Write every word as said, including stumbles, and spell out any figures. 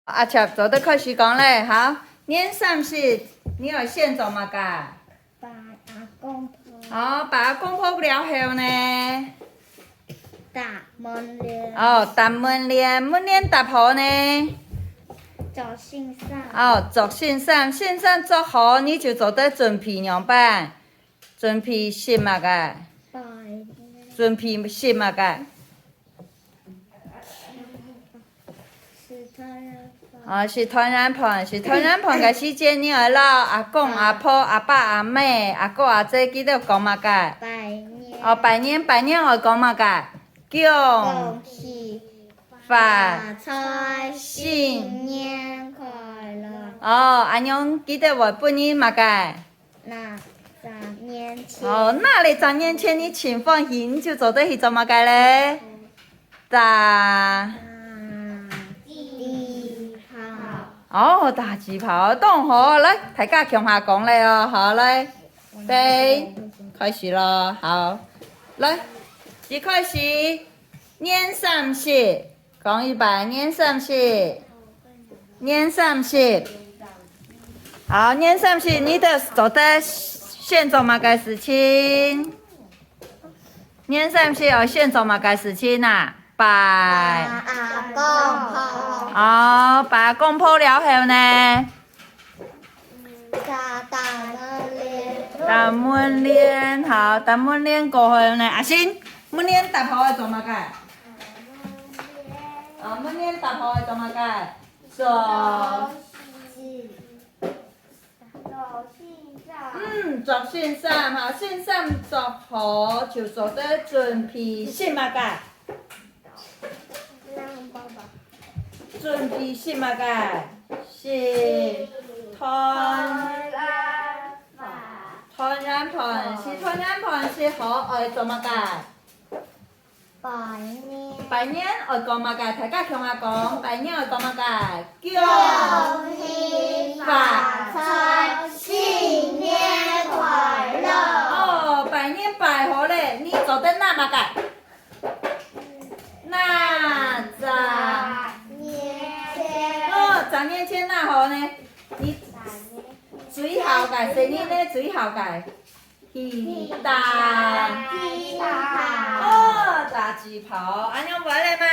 阿七做得開始講咧，好。年三十，你愛先做麼个？拜阿公婆。哦，拜阿公婆了後呢？搭門簾。哦，搭門簾，門簾搭好呢？著新衫。哦，著新衫，新衫著好，你就做得準備仰般？準備食麼个？拜年。準備食麼个？ 食團圓飯。哦，食團圓飯，食團圓飯个時節，你愛摎阿公、阿婆、阿爸、阿姆、阿哥、阿姊佢兜講麼个？拜年。哦，拜年，拜年愛講麼个？恭喜發財，新年快樂。哦，恁樣佢兜會分你麼个？ 拿十年錢。哦，拿了十年錢，你盡歡喜，你就做得去做麼个咧？打。打紙炮。哦，打紙炮，當好。來，大家共下講咧哦，好，來，預備，開始咯，好。來，一開始，年三十， 講一擺，年三十，年三十。好，年三十，你兜做得先做麼个事情？年三十愛先做麼个事情啊？拜。拜阿公婆。哦，拜阿公婆了後呢？ 搭，搭門簾。搭門簾，好，搭門簾過後呢，阿信，門簾搭好愛做麼个？啊，門簾搭好愛做麼个？做。做新，做新衫。嗯，做新衫，好，新衫做好就做得準備食麼个？ 準備食麼个？食團，團圓飯。食團圓飯食好愛做麼个？拜年。拜年愛講麼个？大家共下講，拜年愛講麼个？恭喜發財，新年快樂。哦，拜年拜好咧，你做得拿麼个？ 拿十年錢。哦，十年錢拿好呢，你最好个，細人呢最好个，去打。打紙炮。哦，打紙炮，恁樣會了嗎？